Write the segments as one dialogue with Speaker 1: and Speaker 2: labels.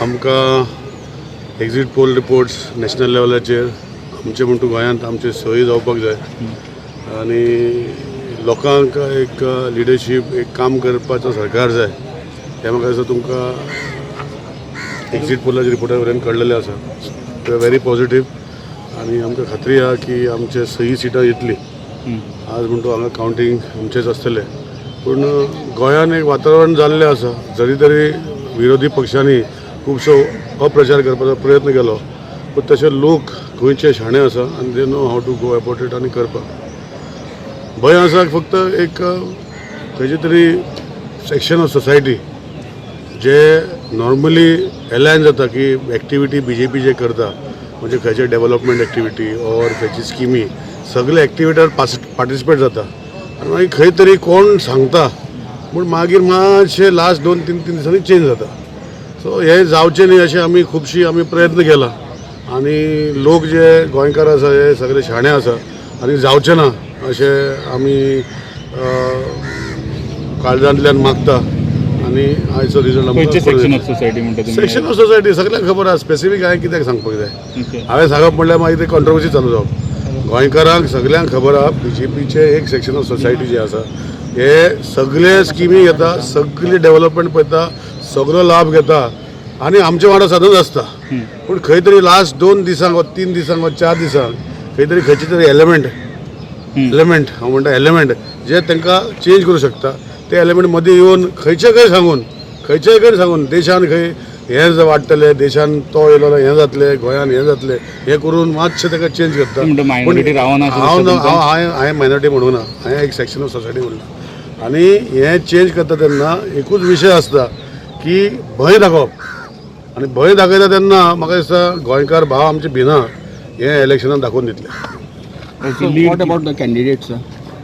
Speaker 1: आमकां exit poll reports national लेवलाचेर आमचे म्हणटू गोंयांत आमचे सही जावपाक जाय आनी लोकांक एक लिडरशीप, एक काम करपाचो सरकार जाय. हें म्हाका दिसता तुमकां एक्झीट पोलाच्या रिपोर्टा वयल्यान कळ्ळेलें आसा. We are very positive आनी आमकां खात्री आहा की आमचे सही सिटां येतली. आज म्हणटो हांगा कावंटींग आमचेच आसतलें, पूण गोंयान एक वातावरण जाल्लें आसा. जरी तरी विरोधी पक्षांनी खुबसो अप्रचार करपाचो प्रयत्न केलो, पूण तशे लोक गोंयचे शाणे आसा आनी they know how to go about it. आनी करपाक भंय आसा फक्त एक खंयचे तरी सेक्शन ऑफ सोसायटी जे नॉर्मली एलायन जाता की एक्टिविटी बीजेपी जे करता, म्हणजे खंयचे डेव्हलपमेंट एक्टिविटी ऑर खंयची स्किमी, सगळे एक्टिविटीर पार्टिसिपेट जाता आनी मागीर खंय तरी कोण सांगता पूण मागीर मातशें लास्ट 2-3 3 दिसांनी चेंज जाता. सो हे जावचें न्ही अशें आमी खुबशी आमी प्रयत्न केला आनी लोक जे गोंयकार आसा हे सगळे शाणे आसा आनी जावचें ना अशें आमी काळजांतल्यान मागता आनी आयचो रिजल्ट.
Speaker 2: खंयचे सेक्शन ऑफ सोसायटी म्हणटा तुमी?
Speaker 1: सेक्शन ऑफ सोसायटी सगळ्यांक खबर आसा. स्पेसिफीक हांवें कित्याक सांगपाक जाय? हांवें सांगप म्हणल्यार मागीर ते कॉन्ट्रोवर्सी चालू जावप. गोंयकारांक सगल्यांक खबर आहा, बीजेपीचे एक सेक्शन ऑफ सोसायटी जे आसा हे सगळे स्किमी घेता, सगळी डेव्हलपमेंट पळयता, सगळो लाभ घेता आनी आमचे वांगडा सदांच आसता. पूण खंय तरी लास्ट 2 दिसांक वा 3 दिसांक वा 4 दिसांक खंय तरी खंयचे तरी एलिमेंट, एलिमेंट हांव म्हणटा, एलिमेंट जे तांकां चेंज करूं शकता, ते एलिमेंट मदीं येवन खंयचे खंय सांगून, खंयचे खंय सांगून देशान खंय हें वाडटलें, देशान तो येयलो हें जातलें, गोंयान हें जातलें, हें करून मातशें ताका चेंज करता.
Speaker 2: म्हणटा minority रावना अशें
Speaker 1: हांव
Speaker 2: दिसता
Speaker 1: ना.
Speaker 2: तुमकां?
Speaker 1: हांव हांवें हांवें मायनॉरिटी म्हणूं ना, हांवें एक सेक्शन ऑफ सोसायटी म्हणलां. आनी हें चेंज करता तेन्ना एकूच विशय आसता की भंय दाखोवप. आनी भंय दाखयता तेन्ना म्हाका दिसता गोंयकार भाव आमचे भिना हें इलेक्शनान दाखोवन दितले.
Speaker 3: So what about the candidates, sir?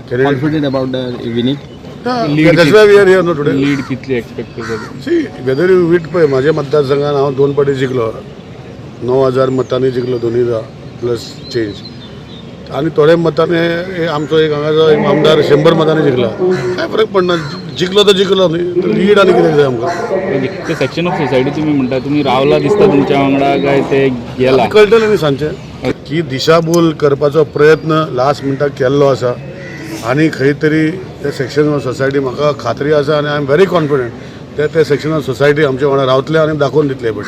Speaker 1: Candidate?
Speaker 3: Confident about the winning?
Speaker 2: Lead
Speaker 1: That's why we are here, no, today.
Speaker 2: Lead कितली एक्सपेक्ट करता?
Speaker 1: सी, वेदर you वीट पळय, म्हाज्या मतदारसंघात हांव दोन फावटी जिखलो, 9000 मतांनी जिखलो दोनूय प्लस चेंज. आनी थोड्या मतांनी हे आमचो एक हांगाचो एक आमदार 100 मतांनी जिखला. काय फरक पडना. जिखलो तो जिखलो न्ही. लीड आनी कितें जाय आमकां?
Speaker 2: ओके, ते सेक्शन ऑफ सोसायटी तुमी म्हणटा, तुमी रावला दिसता तुमच्या वांगडा काय ते गेला?
Speaker 1: कळटलें न्ही सांजचें की दिशाभूल करपाचो प्रयत्न लास्ट मिनटाक केल्लो आसा आनी खंय तरी ते सेक्शन ऑफ सोसायटी, म्हाका खात्री आसा आनी I am very confident, ते ते सेक्शन ऑफ सोसायटी आमच्या वांगडा रावतले आनी दाखोवन दितले. बट